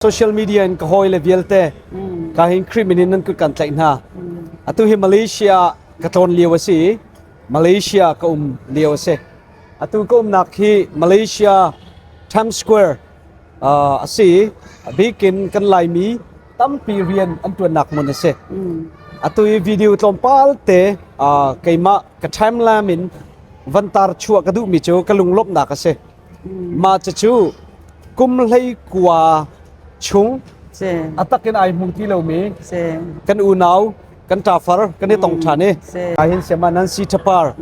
Social media in ka hawi le vialte ka hin Khrih min in nan kut kan tlaih hna. Atu hi Malaysia ka tlawn lio a si i Malaysia ka um lio a si. Atu ka umnak hi Malaysia Times Square a si i a bikin kan Laimi tampi rian an ṭuannak hmun a si. Atu i video tlawmpal te keimah ka timeline in van tar chuah ka duhmi cu ka lunglawmhnak a si. Mah cucu kum 19 chung a tak in ai hmu ti lomi kan unau kan ṭafar kan i tong ṭhan i kai hin siama Nancy Thapar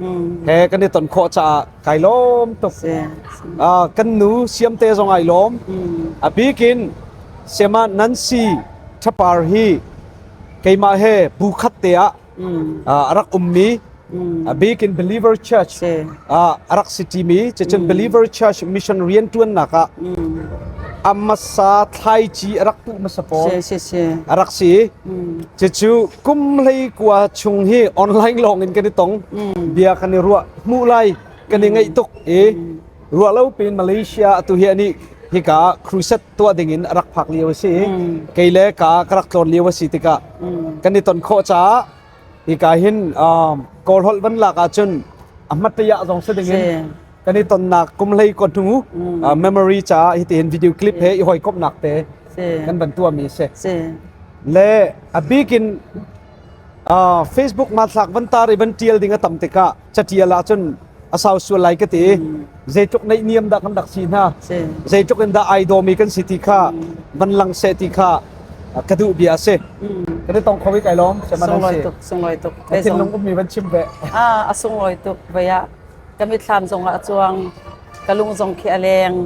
he kan i ton khawh caah kai lawm tuk. Kan nu Siamte zong ai lawm. A bikin siama Nancy Thapar hi keimah he bu khat te ah a rak ummi a bik in Believer Church a rak si ṭimi cucun Believer Church mission rianṭuannak ah a hmasa thlaici a rak tuh hmasa pawl a rak si. Cucu kum 19 chung hi online lawng in kan i tong, bia kan i ruah, hmuh lai kan i ngaih tuk i ruah lo piin Malaysia atu hi ani hika crusade tuah ding in a rak phak lio a si. Kei le ka ka rak tlawn lio a si tikah kan i ton khawh caah hika hin Kawl holh van lak ahcun a hmataya zong si ding in kan i tonnak kum 19 hnu memory caah hitihin video clip he i hawikomhnak te kan van tuahmi a si. Le a bik in Facebook hmanthlak van tar i van tial ding a tam tikah catial ahcun a sau sual lai ka ti. Zeitluk naihniam dah kan rak si hna, zeitluk in dah ai dawmi kan si ti kha van lang seh ti kha ka duh bia a si. Kan i tong kho i kai lawm. Sunglawi tuk, sunglawi tuk. Na thinlung ummi van chim ve. Ah, a sunglawi tuk. Vaya ka mitthlam zong ah a cuang, ka lung zong khi a leng.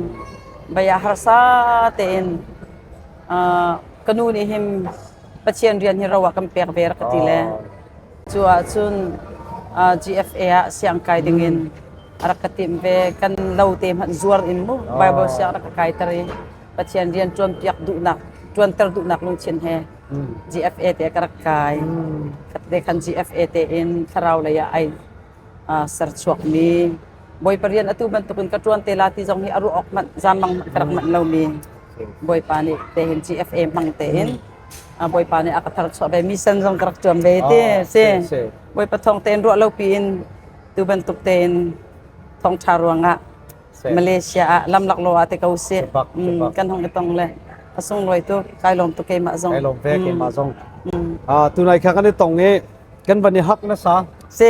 Vaya harsa tein ka nu nih him Pathian rian hi ro ah kan pek ve rak ka ti le. Cu ahcun GFA ah siang kai dingin a rak ka timh ve. Kan lo te hmanh zuar in mu Bible siang rak ka kaiter i Pathian rian ṭuanpiak duhnak, ṭuanter duhnak lungthin he GFA te ka rak kai. Khatte khan GFA te in thlarau lei ah ai serchuakmi Bawipa rian atu bantukin ka ṭuan te la ti zong hi a ruah awk hmanh zamang hmanh ka rak manh lomi Bawipa nih tehin GFA hmang tein Bawipa nih a ka tharchuah ve mission zong ka rak ṭuan ve ti si. Bawipa thawng tein ruah lo piin tu bantuk tein thawngṭha ruangah Malaysia ah lamlak lo ah te ko si kan hong i tong le a sunglawi tu kai lawm tu keimah zong. Kai lawm ve keimah zong. Tunai kha kan i tong i kan van i hak na sa. Si,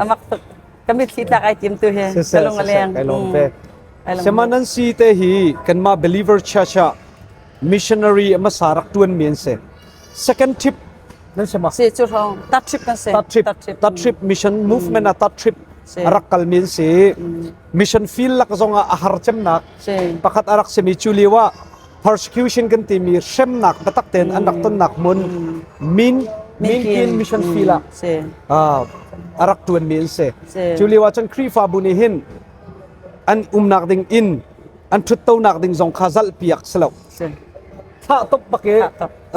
amak tuk. Ka mitthli tlak ai tim tu hi. Ka lung a leng. Kai lawm ve. Sema nan si te hi kanmah Believer Church ah missionary hmasa rak tuan mi an si. Second trip nan si ma? Si cu hrawng tat trip kan si. Tat trip, tat trip mission movement ah tat trip rak kal mi an si. Mission field lak zong ah a har cemnak pakhat a rak simi cu lio ah persecution kan timi hremnak biatak tein an rak tonnak hmun Min Minkin mission field ah a rak tuan mi an si. Cu lio ah cun Khrihfabu nih hin an umnak ding inn an ṭhuttonak ding zong kha zalh piak si lo. Thlah top bak i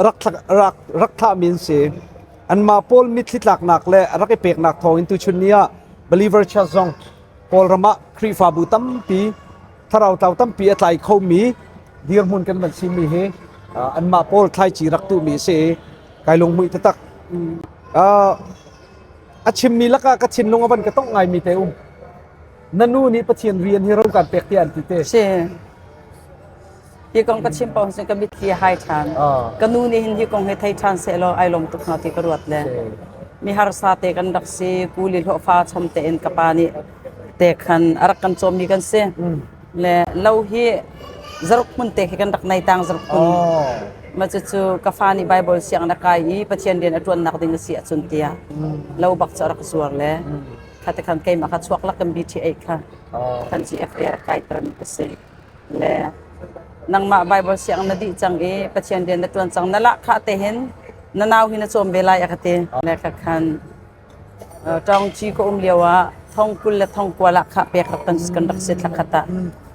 rak rak rak thlah mi an si. Anmah pawl mitthli tlaknak le rak i peknak thawngin tuchun ni ah believer church zong Kawlram ah Khrihfabu tampi thlarau tlau tampi a tlai khomi dirhmun kan van simi hi anmah pawl thlaici rak tuhmi a si i kai lunghmuih taktak. A chimmi lakah ka thinlung a van ka tongh ngaimi te um. Na nu nih Pathian rian hi ro kan pek tiah an ti te. Si. Hi kong ka chim paoh hin ka mitthli a hai ṭhan. Ka nu nih hin hi kong hi thei ṭhan sehlaw ai lawm tuk hnga ti ka ruat le. Mi harsa te kan rak si, kuli hlawhfa chom tein ka pa nih te khan a rak kan cawmmi kan si. Le lo hi zaruk hmun te khi kan rak nei tang zaruk hmun. Ma cucu ka fa nih Bible siang na kai i Pathian rian a ṭuannak ding a si ahcun tiah lo bak cu a rak zuar le kha te khan keimah kha chuak lak kan BTA kha kan GFA kai ter mi ka si. Le nangmah Bible siang na dih cang i Pathian rian na ṭuan cang na lah khah te hin na nau hi na cawm ve lai a ka ti. Le ka khan Ṭawngci ka um lio ah thong 20 le thong 9 ah khah pek rak kan kan rak si thla khat ah.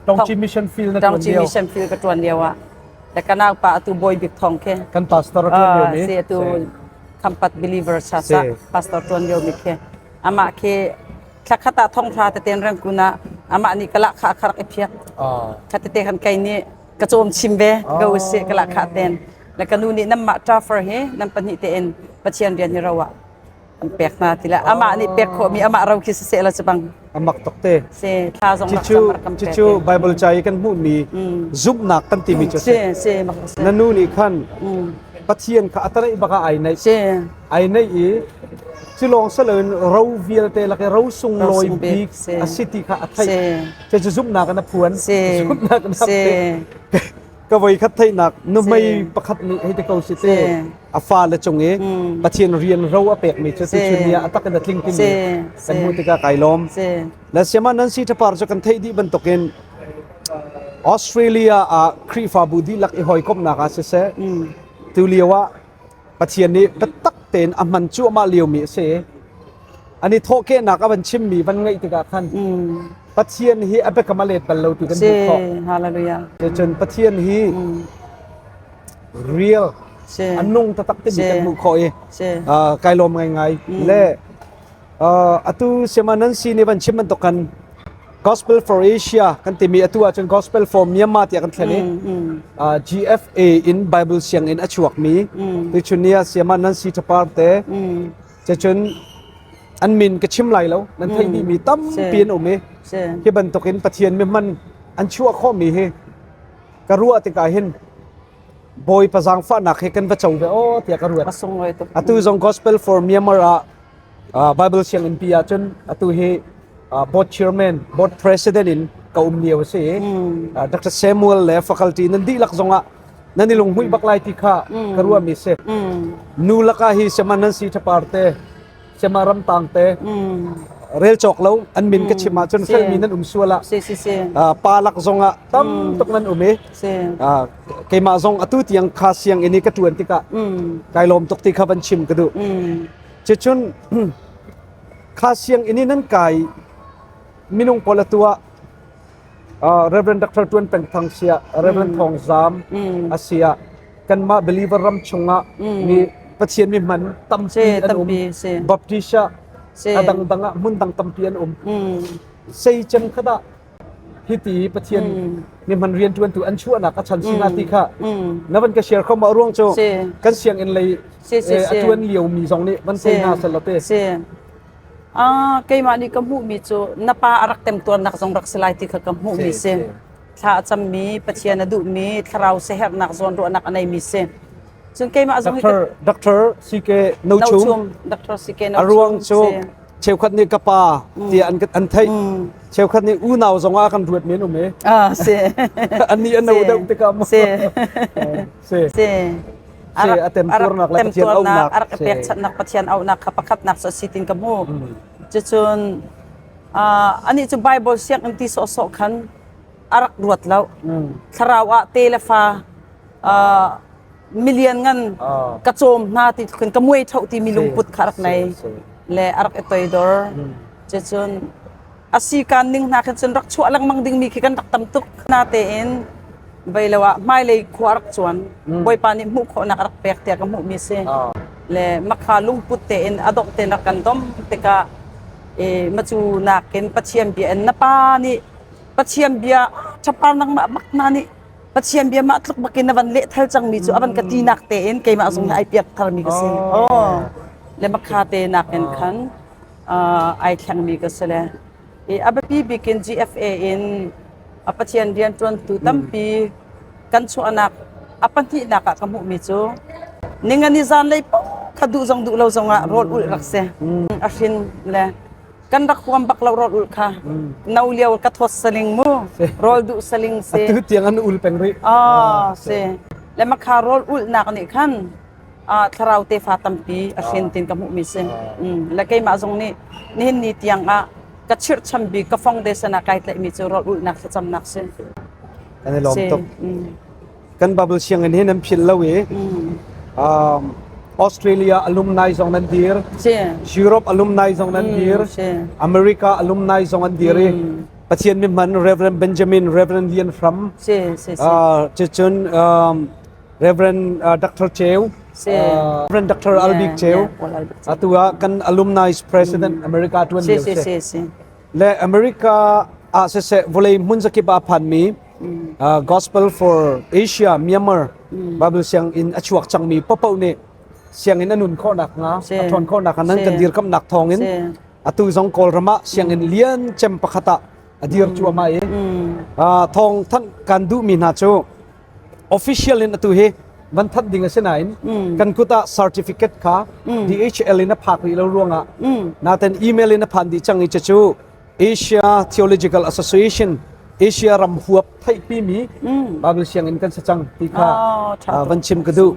Ṭawngci mission field na ṭuan Ṭawngci mission field ka ṭuan lio ah le ka nau pa atu Bawi Bik Thong khi. Kan pastor a ṭuan lio mi. Si atu Khampat Believer Church ah pastor ṭuan lio mi khi. Amah khi thla khat ah thong hra teten rangkun ah amah nih ka lah kha a kha rak i phiak. Kha tete khan kai nih. Ka cawm chim ve ko usih ka lahkhah ten. Le ka nu nih nanmah ṭafar hi nan pahnih tein Pathian rian hi ro ah an pek hna ti le amah nih pek khawhmi amah ro khi siseh la cu bang. Amak tuk te. Si thla zong rak Cucu cam rak kan pek. cucu Bible ca i kan hmuhmi zumhnak kan timi cu Si si mak si. Na nu nih khan Pathian kha a taraih bak ah ai naih. Si. Ai naih i cu lawng si loin ro vialte lak i ro sunglawi bik a si ti kha a theih. Cucu zumhnak in a phuan. Zumhnak in a ka voi khat theihnak nuhmei pakhat nih hei ti ko si te a fale cung i Pathian rian ro a pekmi cu tuchun ni ah a tak in a tling timi kan hmuh tikah kai lawm. Le siama nan si ṭhapar cu kan theih dih bantukin Australia ah Khrihfabu dihlak i hawikomhnak ah siseh tu lio ah Pathian nih biatak tein a hman cuahmah liomi a si. An i thawhkehnak a van chimmi van ngaih tikah khan Pathian hi a biakam a let bal lo ti kan hmuh khawh. Hallelujah. Cun Pathian hi real a nung taktak timi kan hmuh khawh i kai lawm ngaingai. Le atu siama nan si nih van chim bantuk kan Gospel for Asia kan timi atu ahcun Gospel for Myanmar tiah kan thlen i GFA in Bible sianginn a chuakmi tuchun ni ah siama Nancy Thapar te cun an min ka chim lai lo nan theih dihmi tampi an um i hi bantukin Pathian mi hman an chuah khawhmi hi ka ruah tikah hin Bawipa zaangfahnak hi kan va co ve aw tiah ka ruat. Atu zong Gospel for Myanmar ah Bible sianginn pi ahcun atu hi board chairman, board president in ka um lio a si. Dr. Samuel le faculty nan dihlak zongah nan i lunghmuih bak lai ti kha ka ruahmi si. Nu laka hi sema nan si thapar te, sema ramtang te, rel cawk lo an min ka chim ahcun felmi nan um sual ah pa lak zongah tam tuk nan um i keimah zong atu tiang kha sianginn i ka ṭuan tikah kai lawm tuk ti kha van chim ka duh. Cucun kha sianginn i nan kai minung pawl atu ah Reverend Dr. Tuan Peng Thang siah Reverend Thawng Zam a siah kanmah believer ram chungah mi Pathian mi hman tampi an um Baptist ah a dangdang ah hmun dang tampi an um sei cem kha dah hiti Pathian mi hman rianṭuantu an chuahnak a chan singa ti kha na van ka share kho ma ruang cu kan sianginn lei a ṭuan lio mi zong nih van thei hna sel te. Si ah keimah nih ka hmuh mi cu na pa a rak temtuarnak zong rak si lai ti kha ka hmuh mi si. Thla a cam mi Pathian a duh mi thlarau siaherhnak zawn ruahnak a nei mi si. Cun keimah zong hi Dr. CK No Chum. Dr. CK No Chum. A ruang cu cheukhat nih ka pa tiah an an theih. Cheukhat nih unau zong ah kan ruat men um e. Ah si. Ani an no deuh tikah mu. Si. Si. Si. Si a temtuarnak le Pathian auhnak. A rak pekchanhnak Pathian auhnak kha pakhatnak cu a si tin ka hmu. Cucun anih cu Bible sianginn ti sawhsawh khan a rak ruat lo. Thlarau ah te le fa milian ngan ka cawm hna ti khin ka muai tho ti mi lungput kha rak nei le a rak i toidor. Cucun a si kan ning hna khin cun rak chuah lengmang ding mi khi kan rak tam tuk na tein vei lo ah hmailei khua rak cuan Bawipa nih hmuh khawhnak a rak pek tiah ka hmuh mi si. Le makha lungput tein a dongh tein rak kan dom tikah e macu nakin Pathian bia in na pa nih Pathian bia ṭhapar nangmah bak na nih Pathian bia mah tluk bakin na van leh thal cangmi cu a van ka tinak tein keimah zong hi ai piak tharmi ka si. Oh. Le makha te nakin khan ai thlengmi ka si le. I a biapi bik in GFA in a Pathian rianṭuantu tampi kan chuahnak a pahnihnak ah ka hmuhmi cu ningani zanlei paoh kha duh zong duh lo zongah rawl ulh rak si. A hrin le kan rak huam bak lo rawl ulh kha no lio ka thawt saling mu rawl duh saling si. Atu tiang an ul peng rih. Ah si. Le makha rawl ulhnak nih khan thlarau tefa tampi a hrin tin ka hmuhmi si. Le keimah zong nih nihin ni tiang ah ka chirhcham bik ka foundation ah kai tlaihmi cu rawl ulhnak thlacamnak si. Kan i lawm tuk. Kan Bible sianginn hi nan philh lo i Australia alumni zong nan dir. Europe alumni zong nan dir. America alumni zong an dir i Pathian mi hman Reverend Benjamin, Reverend Lian Hram, cucun Reverend Dr. Cheu, Reverend Dr. Albik Cheu, atu ah kan alumni president America tuan lio si. Le America ah siseh vawlei hmun zakip ah phanmi. Gospel for Asia Myanmar Bible sianginn a chuak cangmi paohpaoh nih sianginn a nun khawhnak hnga a ṭhawn khawhnak hnga nan kan dirkamnak thawngin atu zong Kawlram ah sianginn lian cem pakhat ah a dir cuahmah i thawng thanh kan duhmi hna cu official in atu hi van thanh ding a si nain kan kut ah certificate kha DHL in a phak rih lo ruangah naten email in a phan dih cang i cucu Asia Theological Association Asia ram huap theihpimi Bible sianginn kan si cang ti kha van chim ka duh.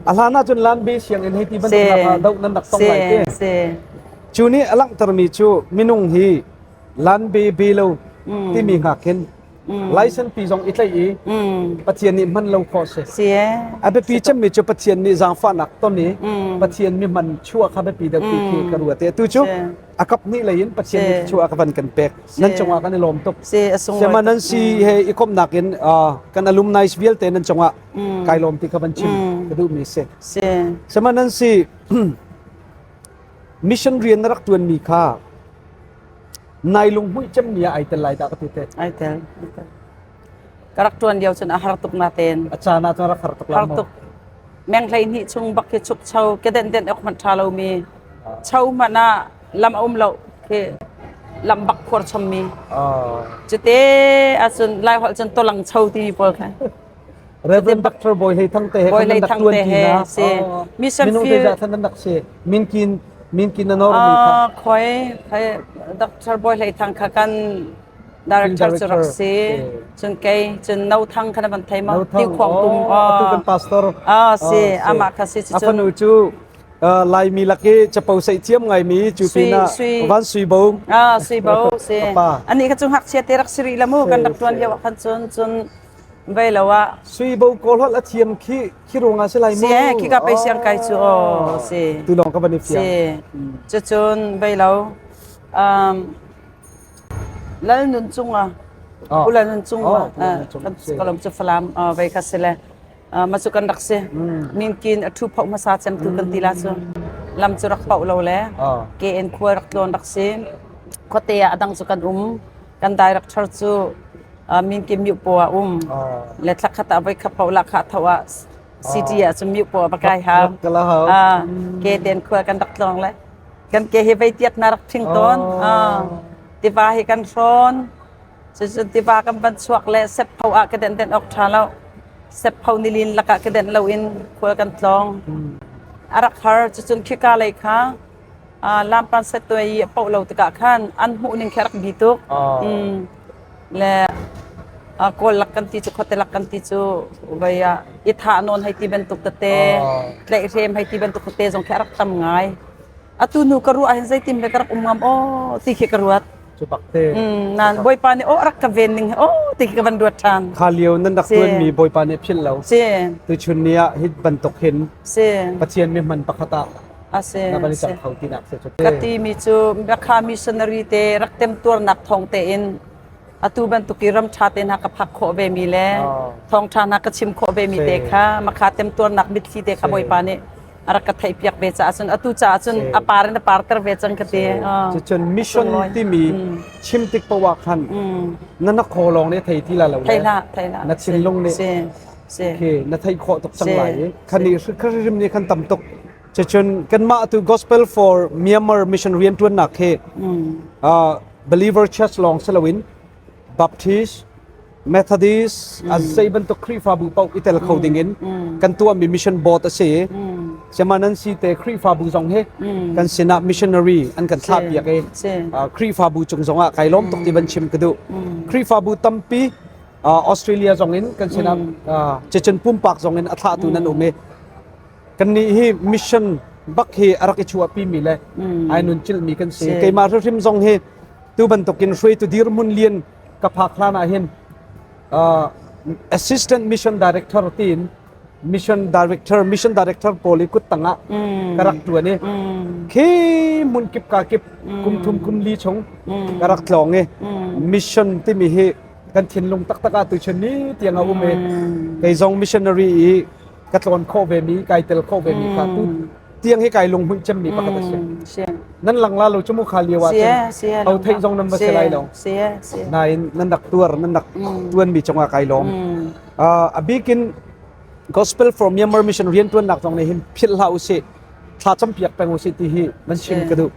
A hlan ahcun Lanbe sianginn hei ti bantuk nak ah doh nan rak tong lai te. Cu nih a langhtermi cu minung hi Lanbe be lo timi hngak hin license pi zong i tlaih i Pathian nih hman lo khawh si. A biapi cemmi cu Pathian nih zaangfahnak ton i Pathian mi hman chuah kha biapi deuh ti khi ka ruat i atu cu a kap hnih lei in Pathian nih thluachuah ka van kan pek. Nan cungah kan i lawm tuk. Siama nan si he i komhnak in kan alumni vialte nan cungah kai lawm ti ka van chim ka duhmi si. Siama nan si mission rian na rak tuanmi kha nai lunghmuih cemmi ah ai tel lai dah ka ti te. Ai tel. Ka rak tuan lio cun a har tuk natein. A caan ah cun rak har tuk la Har tuk. Meng 12 chung bak khi chuk cho ke den den ok hmanh tha lomi. Cho hmanh ah lam a um lo khi lam bak khuar chommi. Cute ahcun Lai holh cun tolang cho timi pawl kha. Reverend Dr. Bawi Hlei Thang te he Bawi Hlei Thang te he si. Mission Minung te za than nan rak si. Minkin Minkin na nor mi kha. Khoi Dr. Bawi Hlei Thang kha kan Director cu rak si. Cun kei cun No Thang kha na van thei ma? Ti khuang tum. Atu kan pastor. Ah si, amah kha si. A fanu cu Laimi lak i capo seih thiam ngaimi cu pinah Van Sui Bo. Ah Sui Bo si. Ani kha cu ngakchia te rak si rih la mu kan rak tuan lio ah khan cun cun vei lo ah. Sui Bo kawl holh a thiam khi khi ruang ah si lai mu. Si khi ka pei siang kai cu oh si. Tu lawng ka van i fiang. Si. Cucun vei lo um Lal Nun Cung ah Pu Lal Nun Cung ah ka lawm cu Falam vei kha si le ma cu kan rak si minkin a thu phoh hmasa cem tu kan ti la cu lam cu rak pauh lo le ke in khua rak tlawn rak si khuate ah adang cu kan um kan director cu minkin myu po ah um le thlakhat ah voi kha pauh la kha tho ah city ah cu myu po ah va kai hau ke ten khua kan rak tlawng le Kan ke hi vei tiat na rak thing tawn. Tiva hi kan hrawn. Cucun tiva kan van chuak le seppho ah ka den den awk ṭha lo. Seppho nilin lakah ka den lo in khual kan tlawng. A rak har. Cucun khika lei kha lampan settuai i a poh lo tikah khan an hmuh ning khi a rak bi tuk. Le kawl lak kan ti cu khuate lak kan ti cu vei ah i thah nawn hei ti bantuk tete tlaihhrem hei ti bantuk tete zong khi a rak tam ngai. Atu nu ka ruah ahhin zeitin le ka rak um ngam aw ti khi ka ruat. Cu bak te. Nan Bawipa nih aw rak ka ven ning hi aw ti khi ka van ruat ṭhan. Kha lio nan rak tuanmi Bawipa nih philh lo. Si. Tuchun ni ah hi bantuk hin Si. Pathian mi hman pakhat ah A si. na van i cang kho tinak si cu te. Ka ti mi cu Bakha missionary te rak temtuarnak thawng tein atu bantuk i ram ṭha te hna ka phak khawh ve mi le thawngṭha hna ka chim khawh ve mi te kha makha temtuarnak mitthli te kha Bawipa nih a rak ka theihpiak ve caah cun atu caah cun a par in a parter ve cang ka ti. Cucun mission timi chim tik poah ah khan na na khaw lawng nih thei ti la lo thei hlah thei hlah na thinlung nih si khi na theih khawh tuk cang lai i khan nih hrim nih khan tam tuk cucun kanmah tu gospel for Myanmar mission riantuannak hi believer church lawng si loin Baptist Methodist a zei bantuk Khrihfabu paoh i tel kho ding in kan tuahmi mission board a si i Siama nan si te Khrihfabu zong hi kan sinah missionary an kan thlah piak i Khrihfabu cung zong ah kai lawm tuk ti van chim ka duh. Khrihfabu tampi Australia zong in kan sinah cecen pumpak zong in a thlahtu nan um i kannih hi mission bak hi a rak i chuahpi mi le ai nun cilmi kan si. Keimah hrimhrim zong hi tu bantukin hruaitu dirhmun lian ka phak hlan ah hin assistant mission director tiin mission director mission director pawl i kut tangah ka rak tuan i khi hmun kip ka kip kum thum kum li chung ka rak tlawng i mission timi hi kan thinlung taktak ah tuchun ni tiang a um i kei zong missionary i ka tlawn khawh ve mi kai tel khawh ve mi kha tu tiang hi kai lunghmuih cemmi pakhat a si. Nan lang la lo chu mu kha lio ah cun ho theih zong nan va si lai lo. Nain nan rak tuar nan rak tuan mi cungah kai lawm. A bikin Gospel for Myanmar Mission riantuannak zong nih hin philh hlah usih thla campiak peng usih ti hi nan chim ka duh.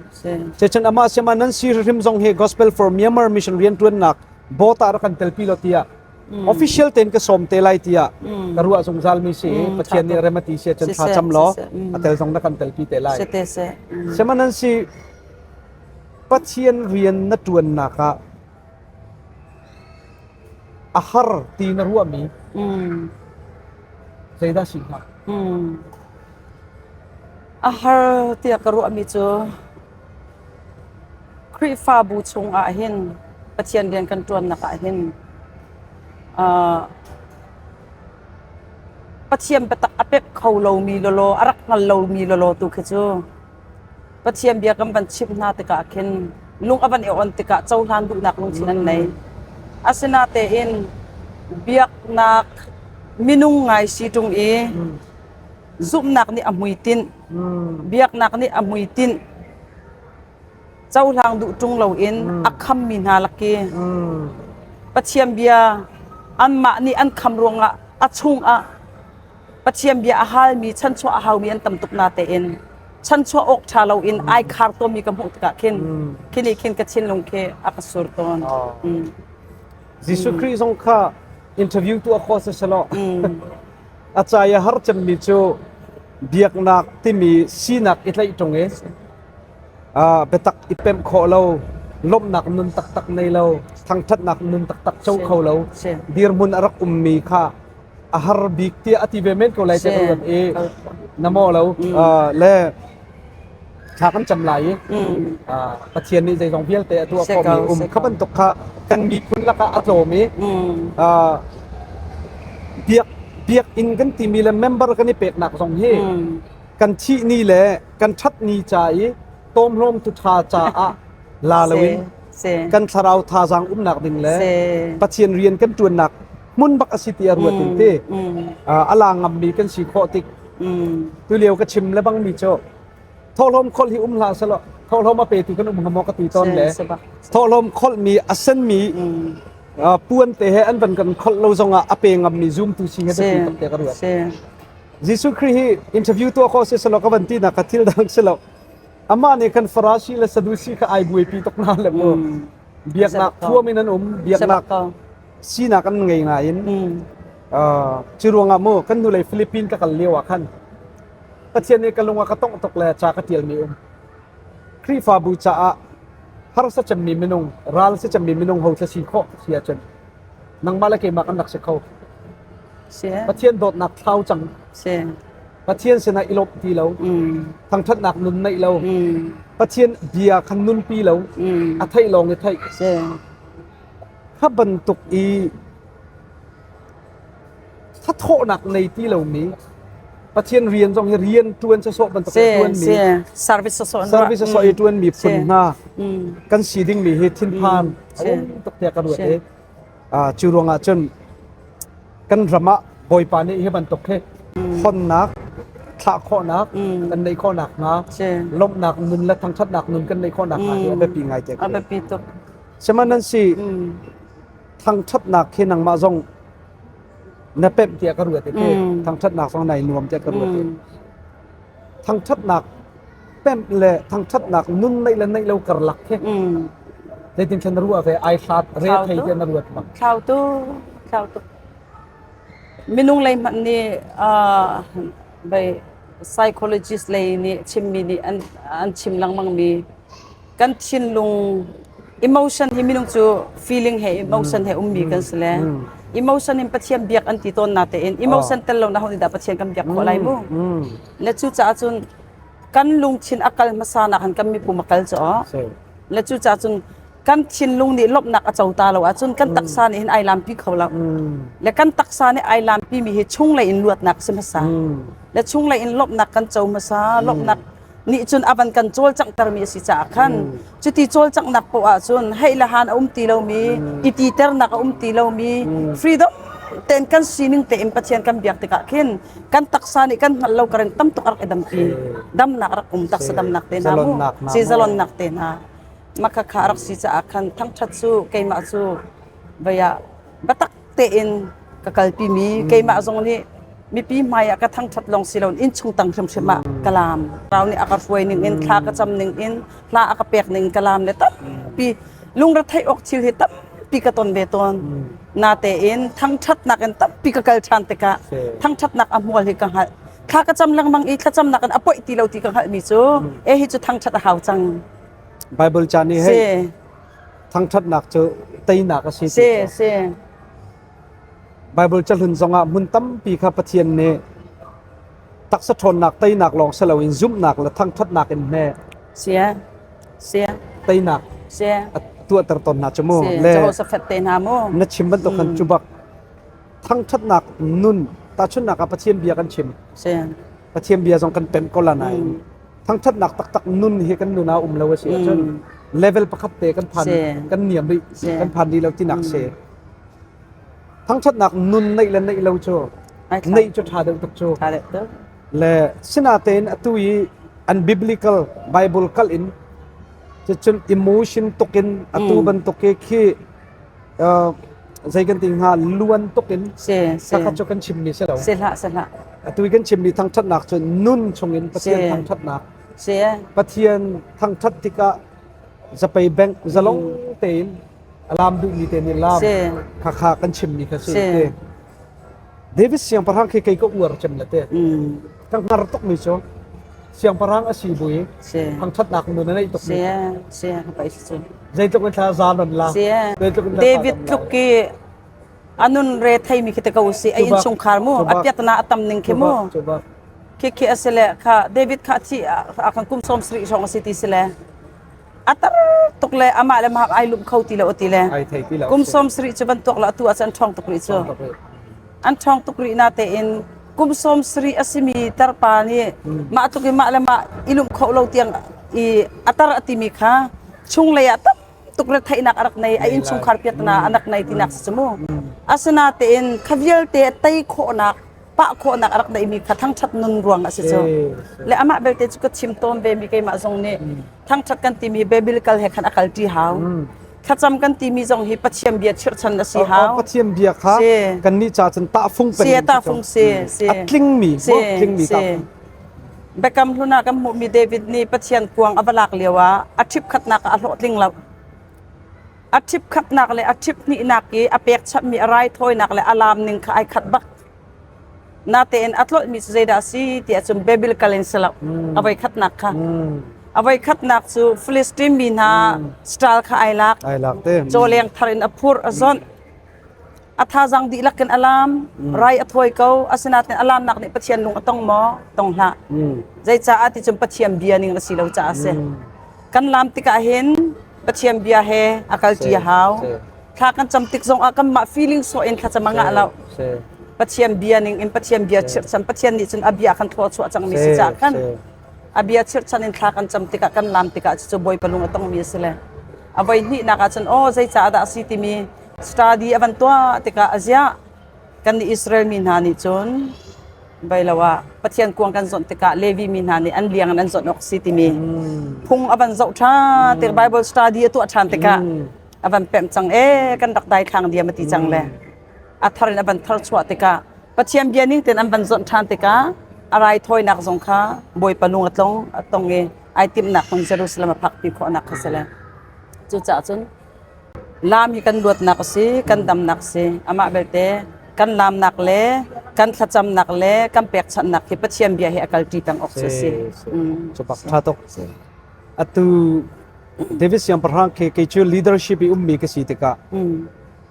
Cecun amah siama nan si hrim zong hi Gospel for Myanmar Mission riantuannak bota rak kan telpi lo tiah official ten ka som te lai tiah ka ruah zungzal mi si Pathian nih remati sia cun thla cam law a tel zong na kan telpi te lai. Sema nan si Pathian rian na tuannak ah a har ti na ruahmi zeidah si hnga? A har tiah ka ruahmi cu Khrihfabu chungah hin Pathian rian kan ṭuannak ah hin Pathian biatak a pek kho lomi lawlaw a rak hngal lomi lawlaw tu khi cu Pathian bia kan van chimh hna tikah khin lung a van i on tikah cohlan duhnak lungthin an nei. Asinatein biaknak minung ngai si ṭung i zumhnak nih a hmuitinh, biaknak nih a hmuitinh, cohlang duh ṭung loin a khammi hna laki Pathian bia anmah nih an kham ruangah a chungah Pathian bia a halmi chanchuah a haumi an tam tuk na tein chanchuah awk ṭha loin ai khar tawnmi ka hmuh tikah khin khini khin ka thinlung khi a ka sur tawn. Jesuh Khrih zong kha interview tuah khawh si selaw a cai a har cemmi cu biaknak timi sinak i tlaih ṭung i biatak i pemh khawh lo lawmhnak nun taktak nei lo thangṭhatnak nun taktak co kho lo dirhmun a rak ummi kha a har bik tiah a ti ve men ko lai te ruat i na maw lo le thla kan cam lai i Pathian nih zeizong vialte a tuah khawhmi um kha bantuk kha kan miphun lakah a tlawm i biak biakinn kan timi le member kan i peknak zong hi kan thih ni le kan ṭhat ni ca i tawmhlawm tu ṭha caah la loin kan thlarau thazaang umnak ding le Pathian rian kan ṭuannak hmun bak a si ti a ruat in ti a la ngammi kan si khawh tik tulio ka chim le bang mi cu thawhlawm kholh hi um hlah selaw thawhlawm a petu kan um hnga maw ka ti tawn le thawhlawm kholh mi a sen mi puan te he an van kan kholh lo zongah a pe ngam mi zoom tu si he biapi tak te ka ruat Jesuh Khrih hi interview tuah khawh si selaw ka van ti nak ka thil dang si lo amah nih kan Farasi le Sadusi kha ai buaipi tuk na le mu biaknak thuam in an um biaknak sinak an ngei nain cu ruangah mu kan hnulei Philippine ka kal lio ah khan Pathian nih ka lung a ka tongh tuk le ca ka tialmi um Khrihfabu caah harsa cemmi minung ral si cemmi minung ho si khawh si ahcun nangmah le keimah kan rak si kho Pathian dawtnak thlau cang Pathian sinah i lawmh ti lo thangṭhatnak nun neih lo Pathian bia khan nunpi lo a theih lawng i theih Kha bantuk i thathawhnak nei ti lomi Pathian rian zong hi rian ṭuan sawsawh bantuk in ṭuanmi service sawsawh service sawsawh i ṭuanmi phun hna kan si dingmi hi thinphan a um tuk tiah ka ruat i cu ruangah cun kan ram ah Bawipa nih hi bantuk hi honnak thlah khawhnak kan neih khawhnak hnga lawmhnak nun le thangṭhatnak nun kan neih khawhnak hnga hi a biapi ngai te a biapi tuk. Sihmanhsehlaw thangṭhatnak khi nangmah zong na pemh tiah ka ruat i thangṭhatnak zong nai nuam tiah ka ruat i thangṭhatnak pemh le thangṭhatnak nun neih le neih lo karlak khi zeitin khan na ruah ve ai hlat re thei tiah na ruat bang Thlau tu thlau tu minung lei hmanh nih bei psychologist lei nih chimmi nih an an chim lengmang mi Kan thinlung emotion hi minung cu feeling he emotion he ummi kan si le emotion in Pathian biak an ti tawn na tein emotion tel lo na ho nih dah Pathian kan biak khawh lai mu. Le cu caah cun kan lungthin a kal hmasa nak han kan mipum a kal cu le cu caah cun kan thinlung nih lawmhnak a co ta lo ahcun kan taksa nih hin ai lampi kho lo. Le kan taksa nih ai lampi mi hi chunglei in luatnak si hmasa. Le chunglei in lawmhnak kan co hmasa lawmhnak nih cun a van kan cawlcanghtermi a si caah khan cuti cawlcanghnak poah ah cun heih le han a um ti lomi i titernak a um ti lomi freedom Tein kan sining tein Pathian kan biak tikah khin kan taksa nih kan hngalh lo karen tam tuk a rak i dampi. Damnak a rak um taksa damnak te hna mu. Si zalonnak te hna. Maka kha a rak si caah khan thangṭhat cu keimah cu vei ah biatak tein ka kalpi mi keimah zong nih mipi hmai ah ka thangṭhat lawng si loin innchung tang hrimhrim ah ka laam. Rau nih a ka hruai ning in thla ka cam ning in hla a ka pek ning ka laam le tampi lungretheih awk thil hi tampi ka ton ve tawn. Natein thangṭhatnak in tampi ka kal ṭhan tikah thangṭhatnak a hmual hi ka hngalh. Thla ka cam lengmang i thlacamnak in a poih ti lo ti ka hngalhmi cu e hi cu thangṭhat a hau cang. Bible ca nih hei thangṭhatnak cu teinak a si. Si si. Bible cahlun zongah hmun tampi kha Pathian nih taksa ṭhawnnak teinak lawng si loin zumhnak le thangṭhatnak in hne Sia. Sia. teinak Sia. a tuahter tawn hna cu mu. Si. Le Jehoshaphat te hna mu. na chim bantuk khan cu bak thangṭhatnak nun tahchunhnak ah Pathian bia kan chim. Si. Pathian bia zong kan pemh ko la nain thangṭhatnak taktak nun hi kan nun ah um lo a si ahcun level pakhat te kan phan kan niam rih kan phan rih lo tinak si. Thangṭhatnak nun neih le neih lo cu neih cu ṭha deuh tuk cu. Ṭha deuh tuk. Le sinatein atu i an biblical Bible kal in cucun emotion tuk in atu bantuk i khi zei kan ti hnga luan tuk in khakha cu kan chimmi si lo. Si hlah si hlah. Atu i kan chimmi thangṭhatnak cu nun chungin Pathian thangṭhatnak. Si. Pathian thangṭhat tikah zapei bank zalong tein a laam duhmi te nih laam khakha kan chimmi kha si te. David siangpahrang khi kei ka uar cem le te. Ka hngar tuk mi cu siangpahrang a si bu i thangṭhatnak nun a neih tuk mi. Si pai si cu. Zeitluk in thla za non la. Zeitluk in David tluk i anun re thei mi khi te ko si a innchungkhar mu a piatna a tam ning khi mu. Khi khi asile kha David kha thi a kan kum som sri hrawng a si ti sile. A tar tuk le amah le mah ai lum kho ti lo ti le. Ai thei ti lo. Kum 70 cu bantuk la atu ah cun ṭhawng tuk rih cu. An ṭhawng tuk rih na tein kum 70 a simi tarpa nih mah tluk in mah le mah i lumh kho lo tiang i a tar a timi kha chunglei ah tam tuk retheihnak a rak nei a innchungkhar piatna a rak nei tinak si cu mu. Asinatein kha vialte tei khawhnak pah khawhnak a rak neihmi kha thangṭhat nun ruang a si cu. Le amah belte cu ka chim tawn ve mi keimah zong nih thangṭhat kan timi biblical he khan a kal ṭi hau. Thlacam kan timi zong hi Pathian bia chirhchan a si hau. Pathian bia kha kannih ca cun tahfung peng si tahfung si si a tlingmi tlingmi tahfung. Biakam hlun ah kan hmuhmi David nih Pathian kuang a va lak lio ah a ṭhip khatnak ah a hlawhtling lo. A ṭhip khatnak le a ṭhip hnihnak i a pekchanhmi a raithawinak le a laam ning kha ai khat bak. Natein a tlolhmi cu zeidah a si ti ahcun biblical in si lo. A voi khatnak kha. A voi khatnak cu Philistine mi hna style kha ai lak. Ai lak te. Cawleng thar in a phurh, a zonh. A thazaang dihlak in a laam. Rai a thawi ko. Asinain a laamnak nih Pathian lung a tong maw? Tong hlah. Zeicaah ti cun Pathian bia ning a si lo caah a si. Kan laam tikah hin Pathian bia he a kalṭi a hau. Thla kan cam tik zong ah kanmah feeling sawh in thlacam a ngah lo. Pathian bia ning in Pathian bia chirhchan Pathian nih cun a bia kan thlawchuah cangmi si caah khan a bia chirhchan in thla kan cam tikah kan laam tikah cucu Bawipa lung a tongmi a si le a voi hnihnak ah cun aw zeicaah dah a si timi study a van tuah tikah a ziah kan nih Israel mi hna nih cun Bailo ah Pathian kuang kan zonh tikah Levi mi hna nih an liang in an zonh awk si timi phung a van zoh ṭhan tik Bible study a tuah ṭhan tikah a van pemh cang e kan rak daithlang diam a ti cang le a thar in a van thar chuah tikah Pathian bia ning tein an van zonh ṭhan tikah a raithawinak zong kha Bawipa lung a tlong a tong i ai timhnak hmun Jerusalem a phakpi khawhnak kha si le cucaah cun Laam hi kan luatnak a si, kan damnak a si. Amah belte kan laamnak le kan thlacamnak le kan pekchanhnak hi Pathian bia hi a kalṭi peng awk cu a si. Cu bak ṭha tuk. Atu David siangpahrang khi kei cu leadership i ummi ka si tikah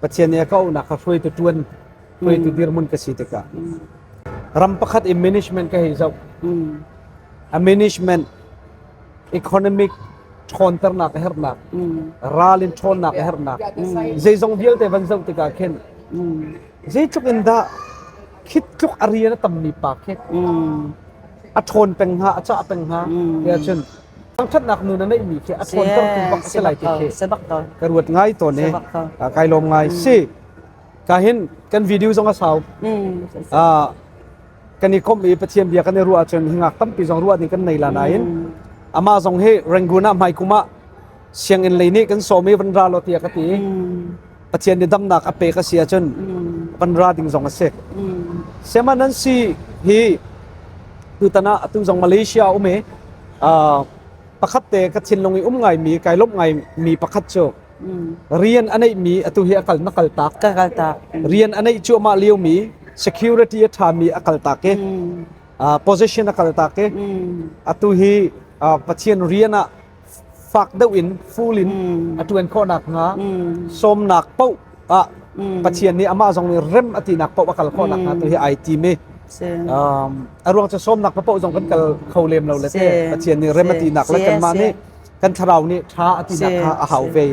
Pathian nih a ka auhnak kha hruaitu ṭuan hruaitu dirhmun ka si tikah ram pakhat i management ka hei zoh. A management economic ṭhawnternak a herhnak ral in ṭhawnnak a herhnak zeizong vialte van zoh tikah khin zeitluk in dah khit tluk a rian a tammi pa khi a ṭhawn peng hnga a cah peng hnga tiah cun thangṭhatnak nun a neihmi khi a ṭhawntertu bak a si lai ti khi ka ruat ngai tawn i kai lawm ngai si. Ka hin kan video zong a sau. Kan i komh i Pathian bia kan i ruah ahcun hingak tampi zong ruah ding kan nei la nain amah zong hi Rangoon ah hmaikum ah sianginn lei nih kan sawm i van ra law tiah ka ti. Pathian nih damnak a pek a si ahcun van ra ding zong a si. Sema nan si hi tutan ah atu zong Malaysia um i pakhat te ka thinlung i um ngaimi kai lawmh ngaimi pakhat cu rian a neihmi atu hi a kal na kal tak ka kal tak rian a neih cuahmah liomi security a ṭhami a kal tak i position a kal tak i atu hi Pathian rian ah fak deuh in full in a ṭuan khawhnak hnga sawmnak paoh ah Pathian nih amah zong nih rem a tinak paoh a kal khawhnak hnga tu hi ai tim i a ruang cu sawmnak paoh zong kan kal kho lem lo le te Pathian nih rem a tinak le kanmah nih kan thlarau nih ṭha a tinak kha a hau ve.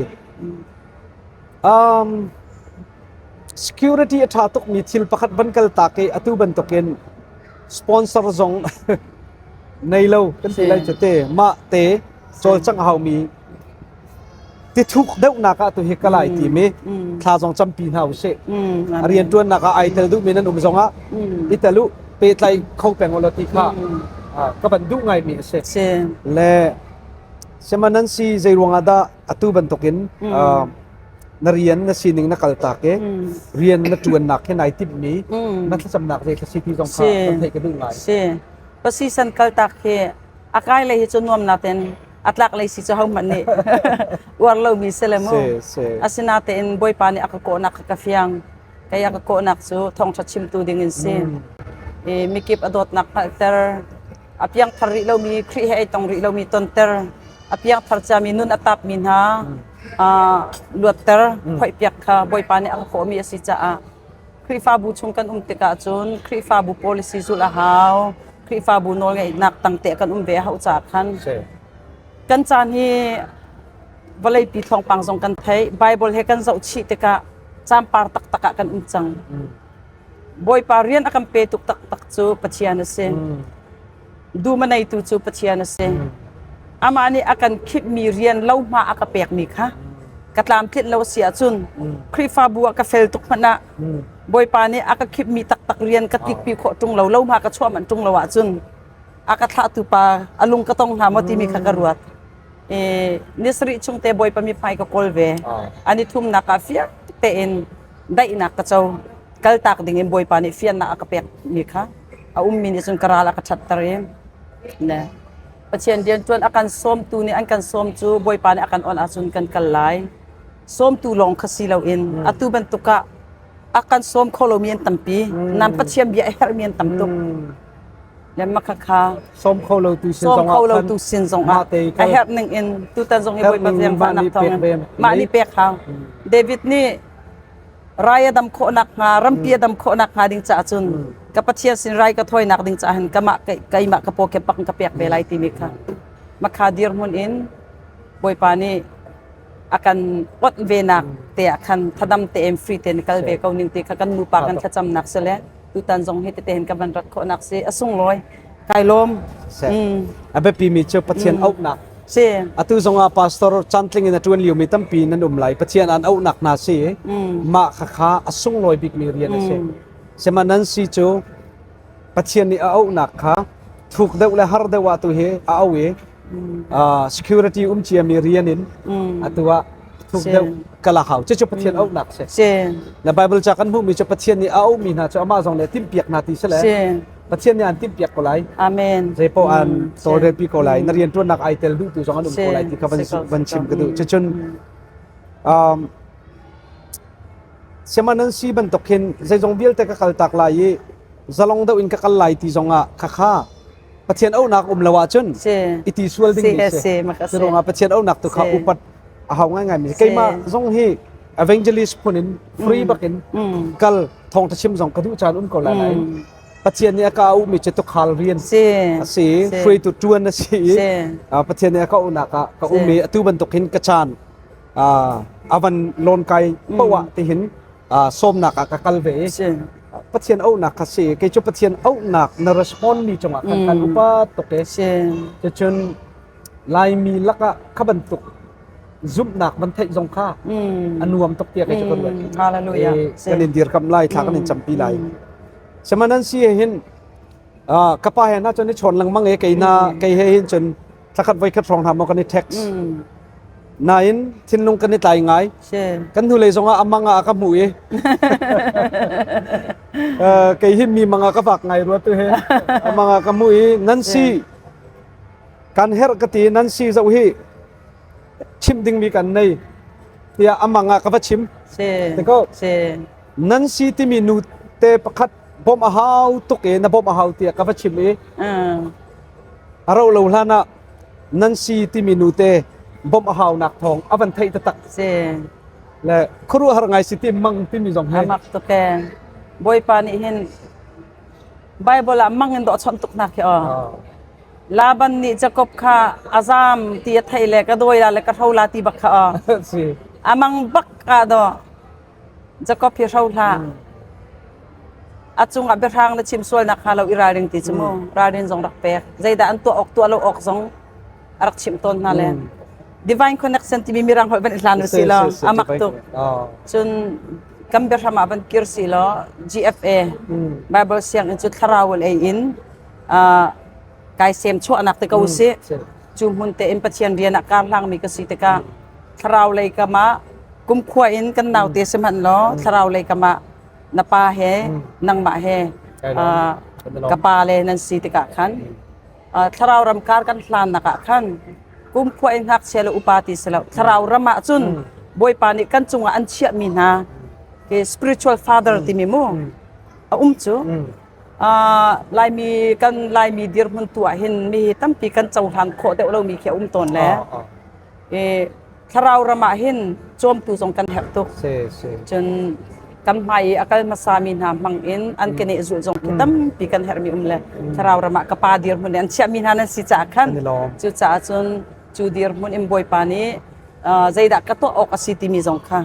Security a ṭha tukmi thil pakhat van kal tak i atu bantukin sponsor zong nei lo kan ti lai cu te mah te cawlcangh a haumi tithuk deuhnak ah tu hi ka lai timi thla zong campi hna usih. A rianṭuannak ah ai tel duhmi nan um zongah i tel u pehtlai kho peng u law ti kha ka van duh ngaimi a si. Le sihmanhsehlaw zei ruangah dah atu bantukin na rian na sining na kaltak i rian na ṭuannak hi nai timhmi na thlacamnak zei thla si ti zong kha kan theih ka duh ngai. Si. Pasisan kaltak hi a kai lei hi cu nuam natin a tlak lei si cu hohmanh nih uar lomi si le mu. Asinatein Bawipa nih a ka kawhnak kha ka fiang. Kei a ka kawhnak cu thawngṭha chimtu ding in si. I mikip a dawtnak hngalhter, a piangthar rih lomi Khrih he ai tong rih lomi tonter, a piangthar ciami nun a tapmi hna luatter, phoihpiak kha Bawipa nih a ka kawhmi a si caah Khrihfabu chung kan um tikah cun Khrihfabu policy zulh a hau. Khrihfabu nawlngeihnak tangte kan um ve a hauh caah khan kan caan hi vawleipi thawngpang zong kan theih. Bible he kan zoh chih tikah caanpar taktak ah kan um cang. Bawipa rian a kan pe tuk taktak cu Pathian a si. Dum a neitu cu Pathian a si. Amah nih a kan khipmi rian lohma a ka pekmi kha ka tlamtlinh lo a si ahcun Khrihfabu ah ka fel tuk hmanh ah Bawipa nih a ka khipmi taktak rian ka tlikpi khawh ṭung lo, lohma ka chuah manh ṭung lo ahcun a ka thlahtu pa a lung ka tong hnga maw timi kha ka ruat. I ni sarih chung te Bawipa mithmai ka kawl ve. An i thumnak ah fiang tein daihnak ka co. Kaltak ding in Bawipa nih fiannak a ka pekmi kha a ummi nih cun ka ral a ka ṭhatter i ne Pathian rianṭuan a kan sawmtu nih an kan sawm cu Bawipa nih a kan onh ahcun kan kal lai. Sawmtu lawng kha si loin atu bantuk ah a kan sawm kho lomi an tampi. Nan Pathian bia a herhmi an tam tuk. Le makha kha sawm kho lo tu sin sawm kho lo tu sin zong ah a herh ning in tutan zong hi Bawipa zaangfahnak thawng mah nih pek hau. David nih rai a dam khawhnak hnga rampi a dam khawhnak hnga ding caah cun ka Pathian sin rai ka thawinak ding caah hin kamah keimah ka paw pak ka pek ve lai timi kha makha dirhmun in Bawipa nih a kan ot ve nak te ah khan thadam tein free tein kal ve ko ning ti kha kan nupa kan thlacamnak si le tutan zong hi tete hin ka van rat khawhnak si a sunglawi kai lawm. A biapi mi cu Pathian auhnak si. Atu zongah pastor cantling in a ṭuan liomi tampi nan um lai. Pathian an auhnak hna si. Mah khakha a sunglawi bikmi rian a si. Sihmanhsehlaw nan si cu Pathian nih a auhnak kha thuk deuh le har deuh ah tu hi a auh i security um ciami rian in atu ah thuk deuh kala hau. Cucu Pathian auhnak si. Na Bible ca kan hmuhmi cu Pathian nih a auhmi hna cu amah zong nih a timhpiak hna ti si le Pathian nih an timhpiak ko lai. Amen. Zeipaoh an tawlrelpi ko lai. Na rianṭuannak ai tel duhtu zong an um ko lai ti kha van chim ka duh. Cucun siama nan si bantuk hin zeizong vialte ka kal tak lai i zalong deuh in ka kal lai ti zong ah khakha Pathian auhnak um lo ahcun i ti sual ding mi si. Curuangah Pathian auhnak tu kha upat a hau ngaingai mi. Keimah zong hi evangelist phun in free bakin kal thawngṭha chim zong ka duh caan um ko lai nain Pathian nih a ka auhmi cu tukhal rian a si, hruaitu ṭuan a si i Pathian nih a ka auhnak ah ka um i atu bantuk hin ka caan a van lawn kai poah ah tihin sawmnak ah ka kal ve i Pathian auhnak kha si. Kei cu Pathian auhnak na respond mi cungah khan kan upat tuk i cucun Laimi lakah kha bantuk. zumhnak van theih zong kha a nuam tuk tiah kei cu ka ruat. Hallelujah. Kan in dirkamh lai, thla kan in campi lai. Sihmanhsehlaw si hin ka pa he na cun i chawn lengmang e kei na kei he hin cun thlakhat voi khat hrawng hna maw kan i text. Nain thinlung kan i tlai ngai. Kan hnulei zong ah amang ah ka hmuh i kei hi mi mang ah ka vak ngai rua tu he amang ah ka hmuh i nan si kan herh ka ti nan si zoh hi chim dingmi kan nei tiah amang ah ka va chim. Tiko nan si timi nu te pakhat bawmh a hau tuk i na bawmh a hau tiah ka va chim i a rauh lo hlan ah nan si timi nu te bawmh a haunak thawng a van theih taktak. Si. Le khuaruahhar ngai si ti mang timi zong he. A mak tuk e. Bawipa nih hin Bible ah mang in dawh chawnh tuk nak hi aw. Laban nih Jakob kha a zam ti a theih le ka dawi la le ka hro la ti bak kha aw. Si. Amang bak ah do Jakob hi hro hlah. A cungah biahrang na chim sualnak hnga lo i ralring ti cu mu. Ralrin zong rak pek. Zeidah an tuah awk tuah lo awk zong a rak chimh tawn hna le. Divine connection timi mirang holh van i hlan u si law amak tuk. Cun kan biahram ah van kir si law GFA Bible sianginn cu thlarau ei in kai sem chuahnak te ko si. Cu hmun te in Pathian rian ah kar hlangmi ka si tikah thlarau lei kam ah kumkhua in kan naute si hmanh law thlarau lei kam ah na pa he nangmah he ka pa le nan si tikah khan thlarau ram kar kan hlannak ah khan kumkhua in ngakchia le upa ti si lo thlarau ram ah cun Bawipa nih kan cungah an chiahmi hna ke spiritual father timi mu a um cu Laimi kan Laimi dirhmun tu ah hin mi tampi kan cohlan khawh deuh lomi khi a um tawn le thlarau ram ah hin cawmtu zong kan herh tuk. Cun kan hmai i a kal hmasami hna hmang in an keneh zulh zong khi tampi kan herhmi um le thlarau ram ah ka pa dirhmun in an chiahmi hna nan si caah khan cucaah cun cu dirhmun in Bawipa nih zeidah ka tuah awk a si timi zong kha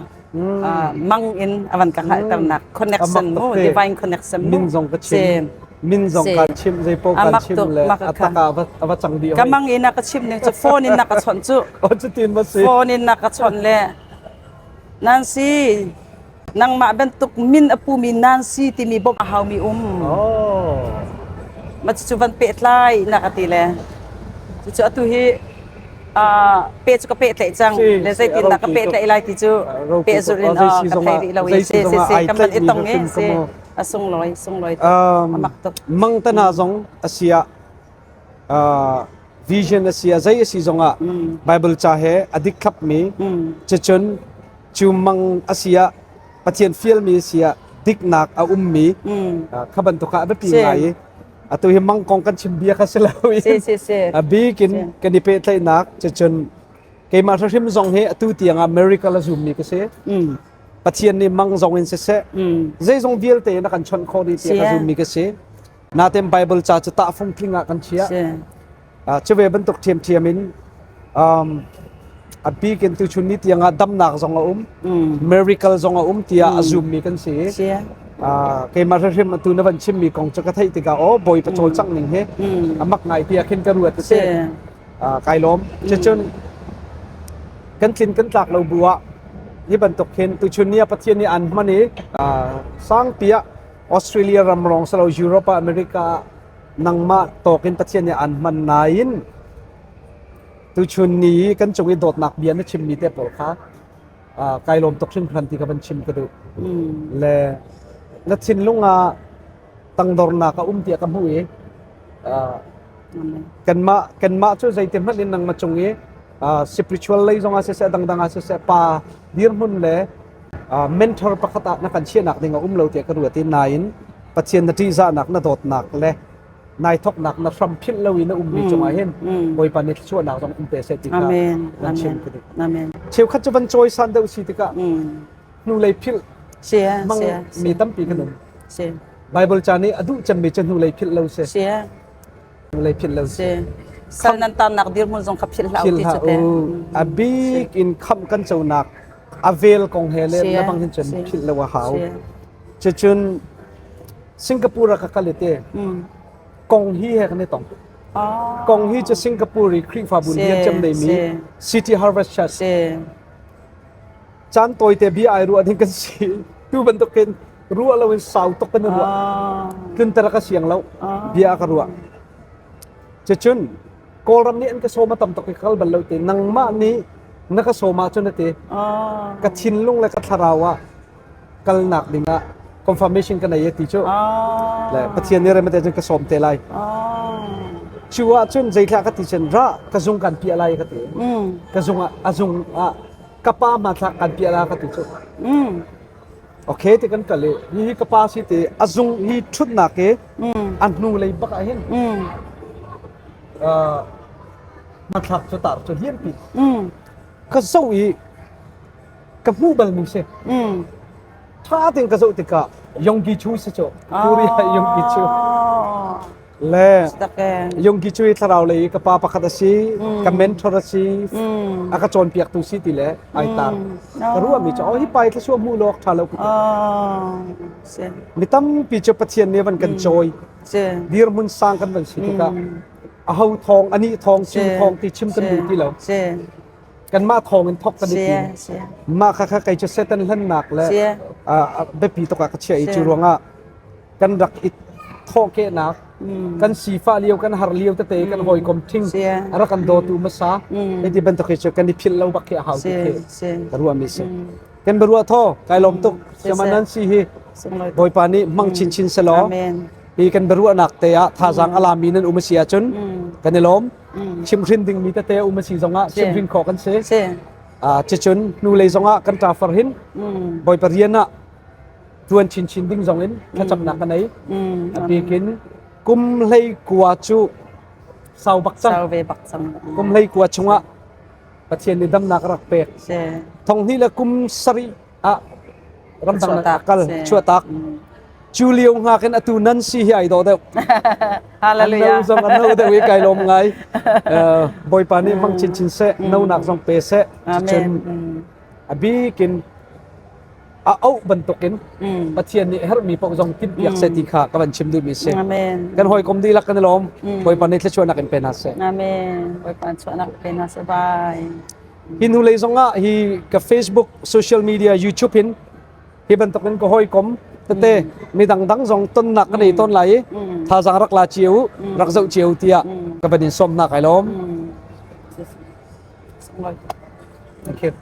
mang in a van ka hngalhternak connection mu divine connection mu min zong ka chim min zong kan chim zeipo kan chim le a taka a va cang dih ka mang in a ka chim ning cu phone in na ka chawnh cu oh cutin ma si phone in na ka chawnh le Nancy nangmah bantuk min a pumi Nancy timi bawmh a haumi um oh ma cucu van pehtlai na ka ti le cucu atu hi pe cu ka pehtlaih cang le zeitin dah ka pehtlaih lai ti cu pehzulh in ka thei rih lo i si si si kan van i tong i si a sunglawi sunglawi a mak tuk mangtana zong asia vision asia zei asi zongah bible ca he adik thlap mi cucun cu mang asia pathian fial mi asia diknak a um mi kha bantuk ah a biapi ngai i atu hi mang kong kan chim bia kha si lo i si si si a bik in kan i pehtlaihnak cucun keimah hrim zong hi atu tiang ah miracle a zum mi ka si Pathian nih mang zong in siseh zeizong vialte in a kan chawnh khawh dih tiah ka zum mi ka si naten Bible ca cu tahfung tling ah kan chiah Cu ve bantuk ṭhiamṭhiam in a bik in tuchun ni tiang ah damnak zong a um, miracle zong a um tiah a zummi kan si. Keimah hrimhrim atu na van chimmi kong cu ka theih tikah aw Bawipa cawlcangh ning hi a mak ngai tiah khin ka ruat si. Kai lawm. Cucun kan tlin kan tlak lo bu ah hi bantuk hin tuchun ni ah Pathian nih an hman i sangpi ah Australia ram rong salo Europe ah America ah nangmah tawkin Pathian nih aan hman nain tuchun ni i kan cung i dawtnak bia na chimmi te pawl kha kai lawm tuk hringhran ti ka van chim ka duh. Le na thinlung ah tangdornak a um tiah ka hmuh i kanmah kanmah cu zeiti hmanh in nangmah cung i spiritual lei zong ah siseh dangdang ah siseh pa dirhmun le mentor pakhat ah na kan chiahnak ding a um lo tiah ka ruat i nain Pathian na ṭihzahnak na dawtnak le nai thoknak na hram philh lo in na ummi cungah hin Bawipa nih thluachuahnak zong um pe seh ti kha nan chim ka duh. Cheukhat cu van cawisan deuh si tikah hnulei philh mang mi tampi kan um. Bible ca nih a duh cemmi cu hnulei philh lo si. Hnulei philh lo si. Sal nan tannak dirhmun zong kha philh hlah u ti cu te. A bik in khamh kan conak a vel kong he le na bang hin cun philh lo a hau. Cucun Singapore ah ka kal i te kong hi he kan i tong. Kong hi cu Singapore i Khrihfabu lian cem neimi City Harvest Church. Caan tawite bia ai ruah ding kan si. Tu bantukin ruah loin sau tuk kan ruah. Tlunter ka siang lo. Bia ka ruah. Cucun Kawlram nih an ka sawm a tam tuk i kal bal lo te nangmah nih na ka sawm ahcun ati ka thinlung le ka thlarau ah kalnak dingah confirmation ka nei ti cu le Pathian nih remate cun ka sawm te lai cu ah cun zeithla ka ti cun ra ka zung kan piah lai ka ti ka zung ah a zung ah ka pa hmanthlak kan piah la ka ti cu okay ti kan kal i hi hi ka pa si ti a zung hi thutnak i a hnu lei bak ah hin hmanthlak cu tar cu lianpi ka zoh i ka hmuh balmi si. Ṭha tein ka zoh tikah Yonggi Chu si cu. Korea Yonggi Chu. Le Yonggi Chu i thlarau lei i ka pa pakhat a si, ka mentor a si, a ka cawnpiaktu si ti le ai tar. Ka ruahmi cu oh hi pa hi thluachuah hmuh lawk ṭha lo. Mi tampi cu Pathian nih van kan cawi. Dirhmun sang kan van si tikah aho thawng, anih thawng, cu thawng ti chim kan duh ti lo. Kanmah thawng in thawk kan i tim. Mah kha kha kei cu Satan hlennak le biapi tuk ah ka chiah i cu ruangah kan rak i thawhkehnak kan sifah lio kan har lio tete kan hawikom ṭhing a rak kan dawtu hmasa hei ti bantuk hi cu kan i philh lo bak khi a hau ti khi ka ruahmi si. Kan biaruah thaw kai lawm tuk. Siaman nan si hi Bawipa nih hmang chinchin selaw hi kan biaruahnak te ah thazaang a lami nan um a si ahcun kan i lawm. Chimhrin dingmi tete um a si zongah chimhrin khawh kan si. Cucun hnulei zongah kan ṭafar hin Bawipa rian ah ṭuan chinchin ding zong in thlacamnak ka nei. A bikin kum hlei kua cu sau bak cang. Sau ve bak cang. Kum hlei kua chungah Pathian nih damnak a rak pek. Thong hnih le kum sarih ah ramdang ah kal chuahtak. Cu lio hngak in atu nan si hi ai dawh deuh. Hallelujah. An no zong an no deuh i kai lawm ngai. Bawipa nih hmang chinchin seh, no nak zong pe seh. Cucun a bikin a auh bantukin Pathian nih herhmi paoh zong timhpiak seh ti kha ka van chim duhmi si. Amen. Kan hawikom dihlak kan i lawm. Bawipa nih thluachuahnak in pe hna seh. Amen. Bawipa chuahnak pe hna seh. Bye. Hi hnulei zongah hi ka Facebook, social media, YouTube hin hi bantukin ka hawikom tete mi dangdang zong tonnak ka nei tawn lai i thazaang rak la cio rak zoh cio tiah ka van in sawm hna kai lawm. Thank you.